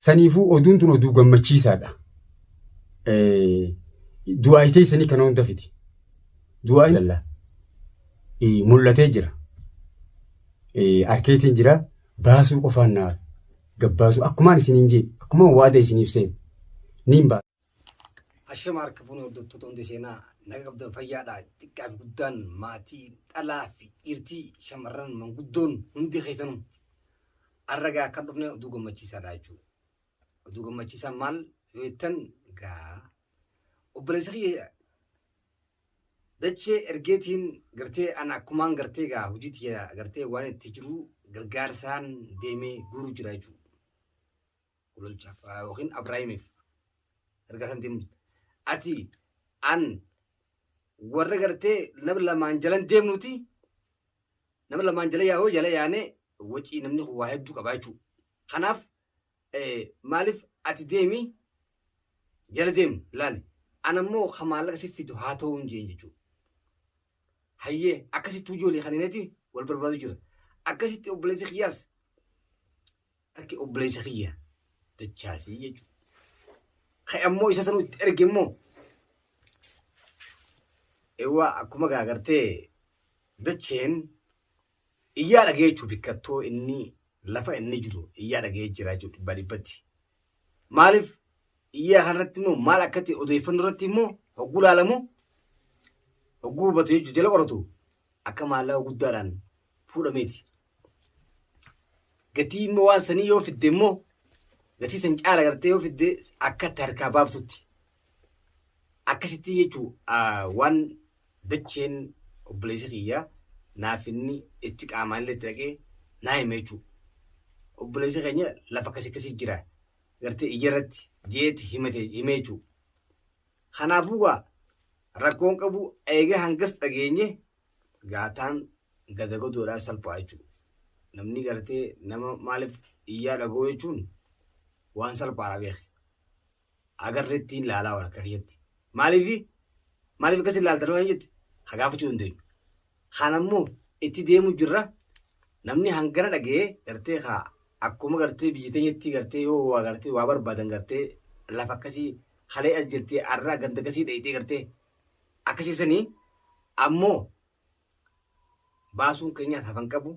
Saniifuu oduun tun oduu gammachiisaadha. Du'aa teessanii kana hunda fidi. Du'aa dallaa mul'atee jira. Arkeetiin jira baasuu qofaan naa gabbaasuu akkumaan isiniin jee akkumaan waada isiniif seen niin baasa. Ashama harka fuune hordoftoota hundi seenaa naga qabdan fayyaadha xiqqaa fi guddaan maatii dhalaa fi dhiirtii shamarran manguddoon hundi keessanuu arra gaa kan dhufne oduu gammachiisaadha jechuudha. Oduu gammachiisaa maal yoo jettan gaa obboleessa kiyya dachee ergeetiin gartee ana akkumaan gartee gaa hojii tiyya gartee waan itti jiru gargaarsaan deemee guuru jira jechuudha. Gololchaaf yookiin Abraahimiif gargaarsaan deemu jira. Ati an warra gartee nama lamaan jalan deemnuti nama lamaan jala yaa'oo jala yaanee wacii namni kun waa hedduu qaba jechuudha. Kanaaf maaliif ati deemi jala deemi laali. Ana immoo ka maallaqa si fidu haa ta'uu hin jeen jechuudha. Hayyee akkasitti ijoollee kan wal barbaadu jira. Akkasitti obboleessi kiyyaas harki obboleessa kiyya dachaasii jechuudha. Kan ammoo isa sanuu itti erge immoo eewwa akkuma gaagartee dacheen iyyaa dhagee jechuudha bikkattoo inni lafa inni jiru iyyaa dhagee jira jechuudha dhibbaa dhibbatti. Maaliif iyyaa kanarratti immoo maal akka ta'e odeeffannoo irratti immoo hogguu laalamu hogguu hubatu jechuudha jala qoratu akka maallaqa guddaadhaan fuudhameeti. Gatii immoo waan sanii yoo fidde immoo gatii san caala gartee yoo fidde akka itti harkaa baaftutti. Akkasitti jechuu waan dacheen obboleessi kiyya naaf inni itti qaamaan illee itti dhaqee naa hime jechuudha. Obboleessi keenya lafa akkasii akkasii jira gartee ija irratti jeeti himate hime jechuudha. Kanaafuu gaa rakkoon qabu eega hangas dhageenye gaataan gada godoodhaaf salphaa jechuudha. Namni gartee nama maaliif iyyaa dhagoo jechuun waan salphaadha beeki. Agarreetti hin laalaa waan akka kiyyatti. Maaliif maaliif akkas hin laaltan waan jette haa gaafachuu dandeenyu. Kan ammoo itti deemu jirra namni hangana dhaga'ee gartee haa akkuma gartee biyya teenyatti gartee yoo waa gartee waa barbaadan gartee lafa akkasii kalee as jirtee arraa ganda akkasii dhayitee gartee akkasiisanii ammoo baasuun keenyaas hafan qabu.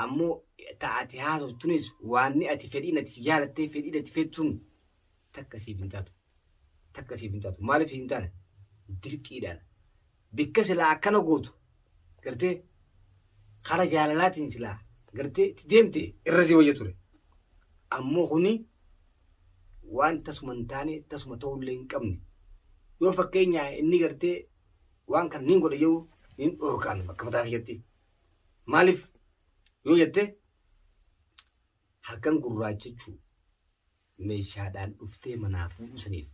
Ammoo ta ati haasoftunis waanni ati fedhiin ati jaalattee fedhiin ati feettuun takka siif hin taatu. Takka siif hin taatu. Maaliif siif hin taane? Dirqiidhaan. Bikka silaa akkana gootu gartee kara jaalalaatiin silaa gartee itti deemte irra si wayya ture. Ammoo kuni waan tasuma hin taane tasuma ta'ullee hin qabne. Yoo fakkeenyaa inni gartee waan kana nin godha jedhu nin dhorkaan bakka mataa kiyyatti. Maaliif yoo jette halkan gurraacha jechuu meeshaadhaan dhuftee manaa fuudhuu saniif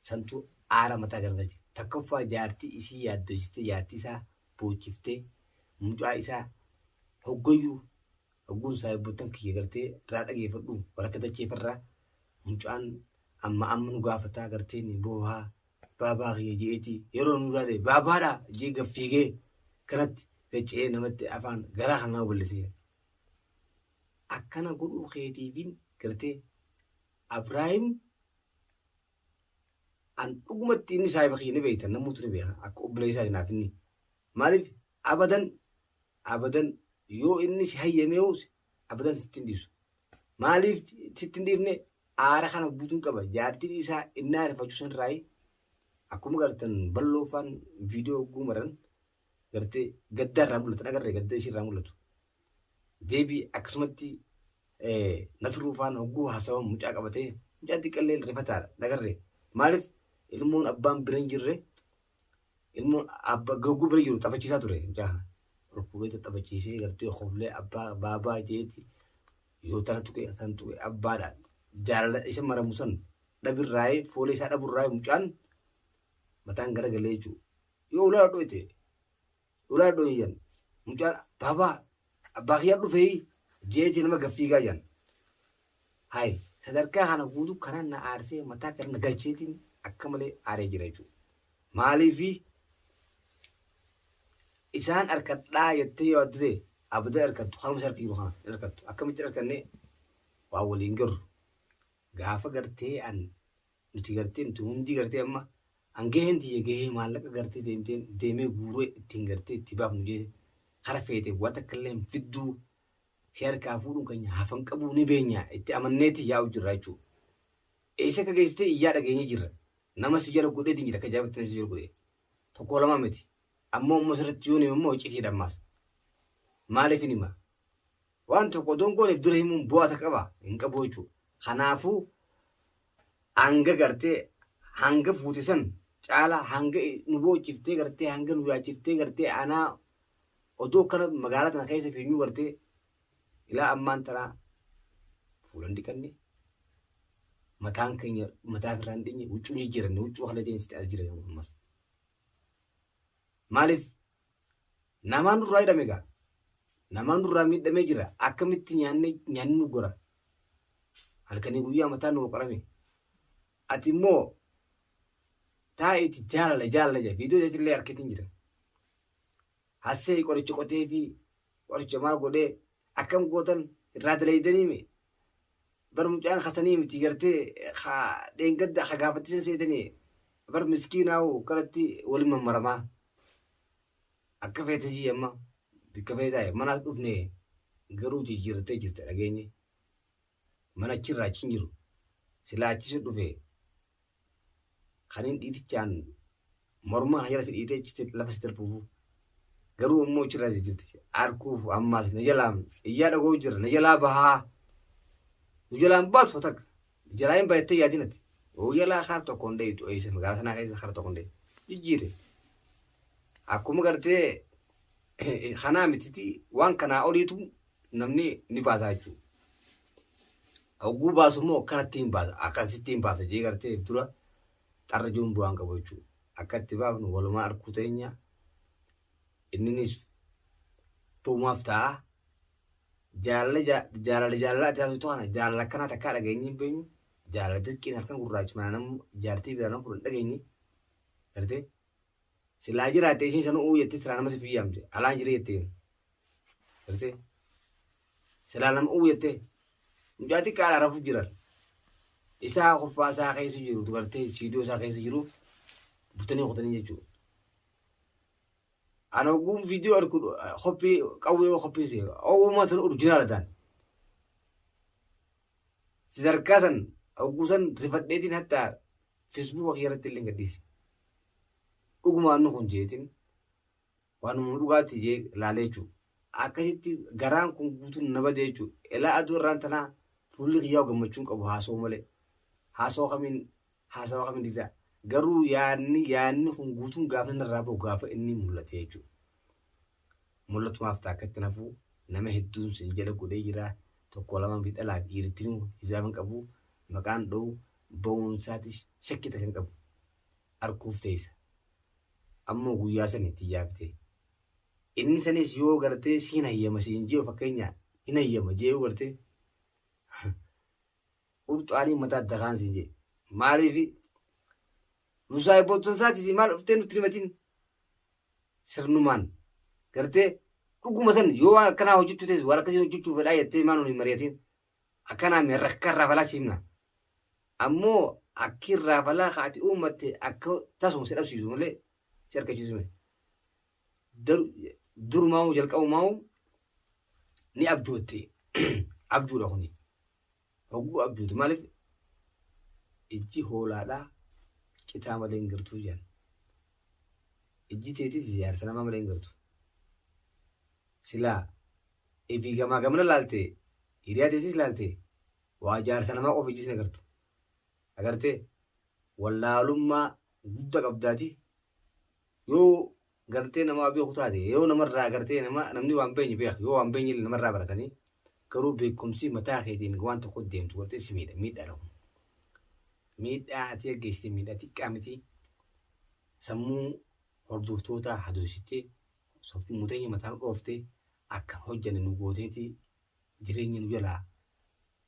santu aara mataa garagalche. Takkaffaa jaartii isii yaaddessitee jaartii isaa boochiftee mucaa isaa hoggayyuu hogguun saahibboottan kiyya gartee irraa dhageeffadhu warra akka dacheefarraa mucaan amma amma nu gaafataa gartee ni boohaa baabaa kiyya je'eeti yeroo nu ilaale baabaadha jee gad fiigee kanatti gacce'ee namatti afaan garaa kana nama bal'ise jedha. Akkana godhuu keetiifin gartee Abraahim an dhugumatti inni saahiba kiyya ni beektan namuutu ni beeka akka obboleessaati naaf inni. Maaliif abadan abadan yoo inni si hayyameehu abadan sitti hin dhiisu. Maaliif sitti hin dhiifne aara kana guutuun qaba. Jaartiin isaa inni aarifachuu sanirraayi akkuma gartan balloo faan viidiyoo hogguu maran gartee gaddaa irraa mul'atan agarree gadda isii irraa mul'atu. Deebii akkasumatti nasruu faan hogguu haasawan mucaa qabatee mucaan xiqqallee rifataadha agarree maaliif ilmoon abbaan bira hin jirre Ilmoon abba gogguu bira jiru taphachiisaa ture mucaa kana. Ol fuudhee tattaphachiisee gartee koflee abbaa baabaa jeeti yoo tana tuqe tan tuqe abbaadha. Jaalala isa maramu san dhabirraayee foolee isaa dhaburraayee mucaan mataan garagalee jechuudha. Yoo ulaa dhoyte ulaa dhoyin jedhan mucaan baabaa abbaa kiyyaa dhufee jeeti nama gaffiigaa jedhan. Hay sadarkaa kana guutuu kanan na aarsee mataa kana na galcheetiin akka malee aaree jira jechuudha. Maaliifi isaan harkadhaa jettee yoo addu ta'e abda harkattu kanuma isa harka jiru kana hin harkattu. Akkamitti harkanne waa waliin garru. Gaafa gartee an nuti gartee nuti hundi gartee amma an gaheen tiyya gahee maallaqa gartee deemtee deemee guuree ittiin gartee itti baafnu jee kara feete waan takka illee hin fidduu si harkaa fuudhuun keenya hafan qabuu ni beenya itti amanneeti yaa'u jirra jechuudha. Eessa akka geessitee iyyaa dhageenye jirra. Nama si jala godheetiin jira akka ajaa'ibatti nama si jala godhee. Tokko lama miti. Ammoo immoo sirriitti yoon hime immoo icciitiidha ammaas. Maaliif hin hima? Waan tokko odoon gooneef dura himuun bu'aa takka qaba hin qabu jechuudha. Kanaafuu hanga gartee hanga fuute san caalaa hanga nu boochiftee gartee hanga nu yaachiftee gartee anaa odoo akkana magaalaa tana keessa fiinyuu gartee ilaa ammaan tanaa fuula hin dhiqanne mataan keenya mataa irraa hin dheenye huccuu jijjiiranne huccuu kana teessitti as jira ammas. Maaliif namaan nurraa hidhame egaa namaan nurraa miidhamee jira akkamitti nyaanne nyaanni nu gora halkanii guyyaa mataan nu qarame ati immoo taa'iiti jaalala jaalala jira viidiyoo isaatti illee harkeetiin jira hassee qoricha qotee fi qoricha maal godhee akkam gootan irraa dalaydanii mee bar mucaan kasanii miti gartee dheengadda ka gaafattisan seetanii bar miskiinaawu kanatti waliin mammaramaa akka feete jii amma bikka feetaa manaas dhufne garuu jijjiirtee jirta dhageenye mana achirraa achi hin jiru silaa achi si dhufe kanin dhiitichaan morma kana jala si dhiitee achi lafa si darbuufu garuu immoo achirraa si jirti arkuuf ammaas na jalaan iyyaa dhagoo jira na jalaa bahaa nu jalaan baatu takka jalaa hin bayattee yaadinati oo jalaa kaar tokko hin dhayitu eessa magaalaa sanaa keessa kaar tokko hin dhayitu jijjiire akkuma gartee kanaa mititi waan kanaa oliitu namni ni baasaa jechuudha. Hogguu baasu immoo akkanatti hin baasa akkasitti hin baasa jee gartee dura xarra joon bu'aan qabu jechuudha. Akka itti baafnu walumaa arkuu teenya inninis bu'umaaf ta'a. Jaalala jaalala jaalala ati haasoftu kana jaalala akkanaa takkaa dhageenye hin beenyu jaalala dirqiin halkan gurraacha mana nama jaartii biraa nama fuudhan dhageenye gartee silaa jiraatte isiin sanuu uu jettee silaa nama si fiyyaamte alaan jiree jetteen gartee silaa nama uu jettee mucaa xiqqaadha rafu jiran isaa kurfaa isaa keessa jiru gartee siidoo isaa keessa jiru butanii kutanii jechuudha. Ana ogguun viidiyoo arku koppii qawwee koppii see ogummaa san orjinaala ta'an. Sadarkaa san ogguu san rifadheetiin hatta feesbuuka kiyya irratti illee gadhiise. Dhugumaan nu kun jeetiin waanuma dhugaatti jee laalee jechuudha. Akkasitti garaan kun guutuun na badee jechuudha. Elaa aduu irraan tanaa fuulli kiyyaa gammachuun qabu haasa'u malee. Haasawaa kamiin haasawaa kamiin dhiisaa. Garuu yaadni yaadni kun guutuun gaafa narraa bahu gaafa inni mul'ate jechuudha. Mul'atumaaf ta'a akkatti nafuu nama hedduun sin jala godhee jira. Tokko lama fi dhalaaf dhiirtinuu hizaaban qabu maqaan dho'u bahuun isaatis shakkii takka hin qabu. Arkuuf teessa. Ammoo guyyaa sani tiyyaafte. Inni sanis yoo gartee siin hayyama siin jee fakkeenya hin hayyama jee yoo gartee qurxaanii mataa adda kaan siin jee. Maaliif nu saahiboottan isaatiif maal dhuftee nutti himatin sirnumaan gartee dhuguma san yoo waan akkanaa hojjechuu teessu waan akkasii hojjechuu fedhaa jettee maal nuun hin mari'atin akkanaa mee rakka irraa falaa siimna. Ammoo akki irraa falaa ka ati uummatte akka tasuma si dhabsiisu malee si argachiisu miti. Durumaa'uu jalqabumaa'uu ni abjootte abjuudha kuni. Hogguu abjuutu maaliif ijji hoolaadhaa citaa malee hin gartuu jedhan. Ijji teetis jaarsa namaa malee hin gartu. Silaa ifii gamaa gamana laalte hiriyaa teetis laalte waa jaarsa namaa qofa ijji sin agartu. Agartee wallaalummaa guddaa qabdaati yoo gartee nama beeku taate yoo namarraa gartee nama namni waan beenye beeka yoo waan beenye illee namarraa baratanii garuu beekumsi mataa keetiin waan tokko deemtu gartee si miidha miidhaadha kun. Miidhaa ati geggeessite miidhaa xiqqaa miti sammuu hordoftootaa hadoositee sammuu teenya mataan dhooftee akka hojjanne nu gooteeti jireenya nu jalaa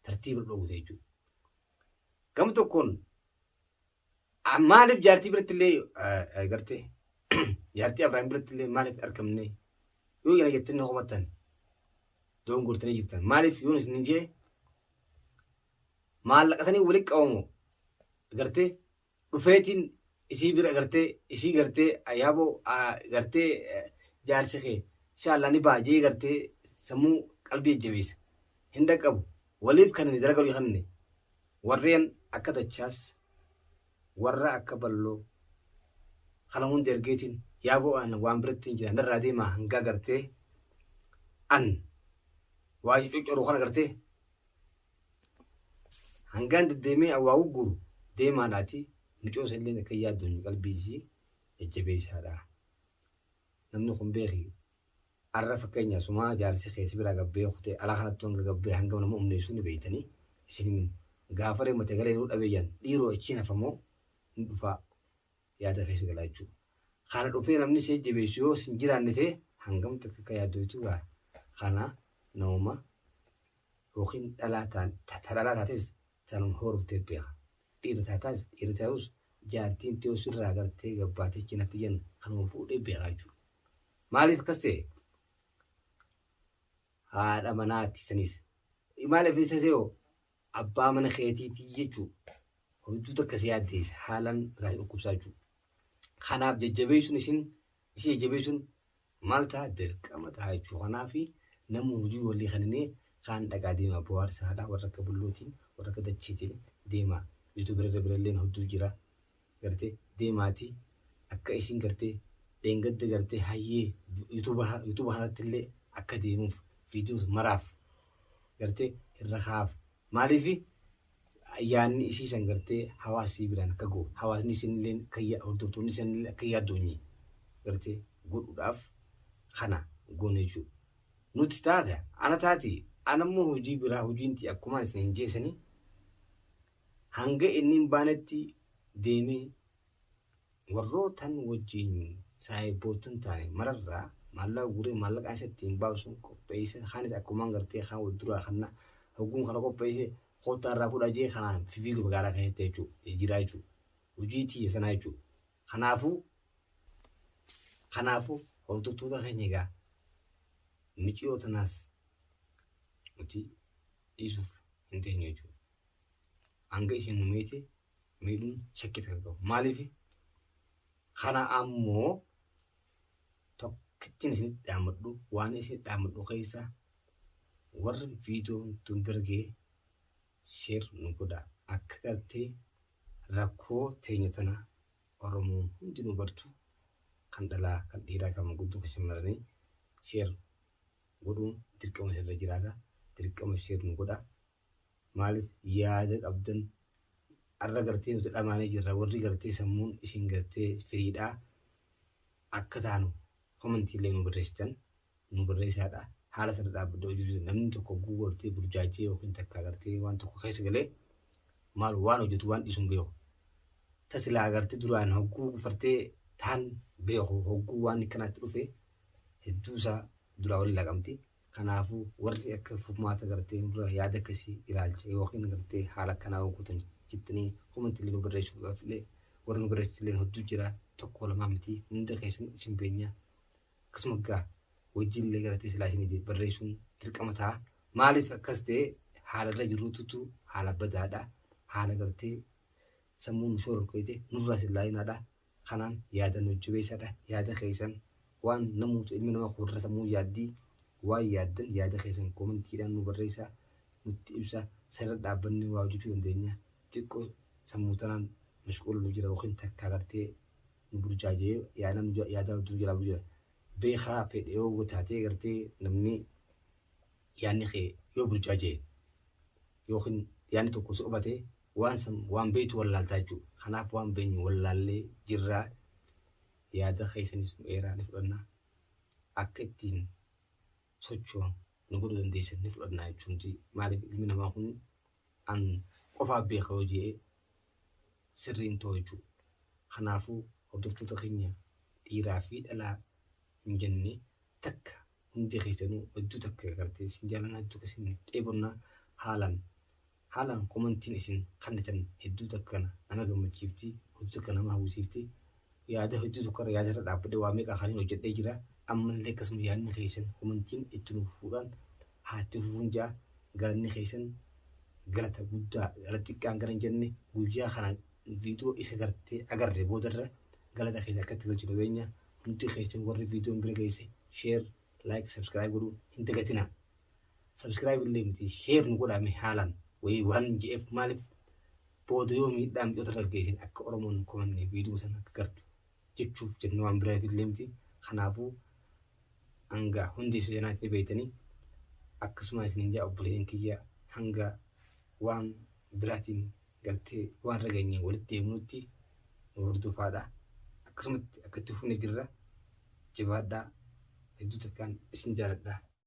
tartiiba dhoowwite jechuudha. Gama tokkoon maaliif jaartii biratti illee gartee jaartii Abrahaam biratti illee maaliif argamne yoo yana jettanii na komattan dogongortanii jirtan maaliif yoon isin jee Maallaqa sanii walitti qabamu gartee dhufeetiin isii bira gartee isii gartee yaaboo gartee jaarsi kee inshaallah ni ba'a jee gartee sammuu qalbii jajjabeessa. Hin dhaqqabu. Waliif kan inni dalaga walii kanne warreen akka dachaas warra akka balloo kana hunda ergeetiin yaaboo an waan biratti hin jira narraa deemaa hangaa gartee an waa coccoru kana gartee hangaan deddeemee waa gurguru deemaadhaati mucoo sanilleen akka yaaddoon qalbii isii jajjabeessaadha. Namni kun beeki arra fakkeenya sumaa jaarsi kee si biraa gabbee kutee alaa kanatti hanga gabbee hanga nama humneessuu ni beeytanii isin himin gaafa reemate galee nuu dhabeeyyan dhiiroo achiin hafamoo ni dhufaa yaada keessa galaa jechuudha. Kana dhufee namni si jajjabeessu yoo sin jiraanne ta'e hangam takka akka yaaddoytu gaa kana namuma yookiin dhalaa taan ta dhalaa taates tanuma horumtee beeka. Dhiira taataas dhiira ta'us jaartiin tee sirraa gartee gabbaatee achiin hafti jenna kanuma fuudhee beekaa jechuudha. Maaliif akkas ta'e? Haadha manaati sanis. Maaliif isa ta'e abbaa mana keetiitii jechuudha. Hojii takka si yaaddeessa haalaan mataa si dhukkubsaa jechuudha. Kanaaf jajjabeessuun isin isii jajjabeessuun maal ta'a dirqama ta'a jechuudha. Kanaaf namni hojii walii kaninee kaan dhaqaa deemaa bohaarsaadha warra akka bullootiin warra akka dacheetiin deemaa. Yuutuubii irra biralleen hedduu jira. Gartee deemaatii akka isin gartee dheengadda gartee hayyee yuutuuba kanatti illee akka deemuuf viidiyoos maraaf gartee irra kaa'aaf. Maaliif yaadni isii san gartee hawaasni biraan akka ga'u hawaasni isinillee akka hordoftoonni isinillee akka yaaddoonyi gartee godhuudhaaf kana goone jechuudha. Nuti taate ana taati ana immoo hojii biraa hojiin akkuma isin hin jeesanii hanga inni hin baanetti deemee warrootan wajjin saayibbootan taane mararraa maallaqa guuree maallaqa isa ittiin baasuun qopheesse kaanis akkumaan gartee kaan wal duraa kana hogguun kana qopheesse kottaa irraa fudha jee kanaan fiigu magaalaa keessatti jechuudha jira jechuudha hojii tiyya sanaa jechuudha. Kanaafuu kanaafuu hordoftoota keenya egaa miciyoo tanaas nuti dhiisuuf hin teenyu jechuudha. Hanga isheen nu miite miidhuun shakkii takka qabu. Maaliif kana ammoo tokkittiin isinitti dhaammadhu waan isinitti dhaammadhu keessa warri viidiyoon tun bira ga'e share nu godha akka gartee rakkoo teenya tana Oromoon hundinuu bartu kan dhalaa kan dhiiraa kan manguddoo kan shamarranii share godhuun dirqama isirra jiraata dirqama share nu godha. Maaliif yaada qabdan arra gartee nuti dhamaanee jirra warri gartee sammuun isin gartee firiidhaa akka taanu komantii illee nu barreessitan nu barreessaadha. Haala sana dhaabbadda hojii namni tokko guu gartee burjaajee yookiin takka gartee waan tokko keessa galee maal waan hojjetu waan dhiisu hin beeku. Tasilaa gartee duraan hogguu gufartee taan beeku hogguu waan akkanaatti dhufe hedduu isaa duraa waliin laqamti. Kanaafuu warri akka furmaata gartee dura yaada akkasii ilaalcha yookiin gartee haala akkanaa hojjetan jettanii komantii illee nu barreessuudhaaf illee warri nu barreessitu illee hedduu jira tokko lamaa miti hunda keessan isin beenya akkasuma gaa wajjin illee gartee silaa isin barreessuun dirqama ta'a. Maaliif akkas ta'e haala irra jiruututu haala badaadha. Haala gartee sammuun nu shororkeete nurraa sillaayinaadha. Kanaan yaada nu jabeessadha. Yaada keessan waan namoota ilmi namaa warra sammuu yaaddii waan yaaddan yaada keessan komantiidhaan nu barreessaa nutti ibsa sirra dhaabbanni waa hojjechuu dandeenya. Xiqqoo sammuu tanaan mashquula nu jira yookiin takka gartee nu burjaajee yaada nu yaada nu jira jira. Beekaa fedhe yoo taatee gartee namni yaadni kee yoo burjaajee yookiin yaadni tokko si qabate waan san waan beektu wallaaltaa jechuudha. Kanaaf waan beeknu wallaallee jirraa yaada keessanis nu eeraa ni fudhanna. Akka ittiin socho'an nu godhuu dandeessan ni fudhanna jechuun maaliif ilmi namaa kun an qofaaf beeka yoo jedhee sirriin ta'u jechuudha. Kanaafuu hordoftoota keenya dhiiraa fi dhalaa hin jenne takka hundi keessanuu hedduu takka gartee isin jaalannaa hedduu takka isin dheebonnaa haalaan haalaan komantiin isin kennitan hedduu takka nama gammachiifti hedduu takka nama hawwisiifti yaada hedduu tokko irra yaada irra dhaabbadhee waa meeqa kan hojjedhee jira ammallee akkasuma yaadni keessan komantiin itti nuuf fuudhaan haa itti fufuun jaa galanni keessan Galata guddaa galata xiqqaan gara hin jenne guyyaa kana viidiyoo isa gartee agarre boodarra galata keessa akkatti galchinu beenya. Hundi keessan warri viidiyoon bira geesse share, like, subscribe godhuu hin dagatinaa. Subscribe illee miti, share nu godhame haalaan wayii waan je'eef, maaliif booda yoo miidhaa miidhota irra geessin akka Oromoon komanne viidiyoo sana akka gartu jechuuf jenne, waan biraaf illee miti. Kanaafuu hanga hundi isa janaatti beeytanii akkasuma isinin jaa, obboleeyyan kiyya, hanga waan biraatiin gartee waan rageenye walitti deemnutti nu hordofaadha. Akkasumatti akka itti fufnee jirra. Jabaadhaa, hedduu takkaan isin jaaladha.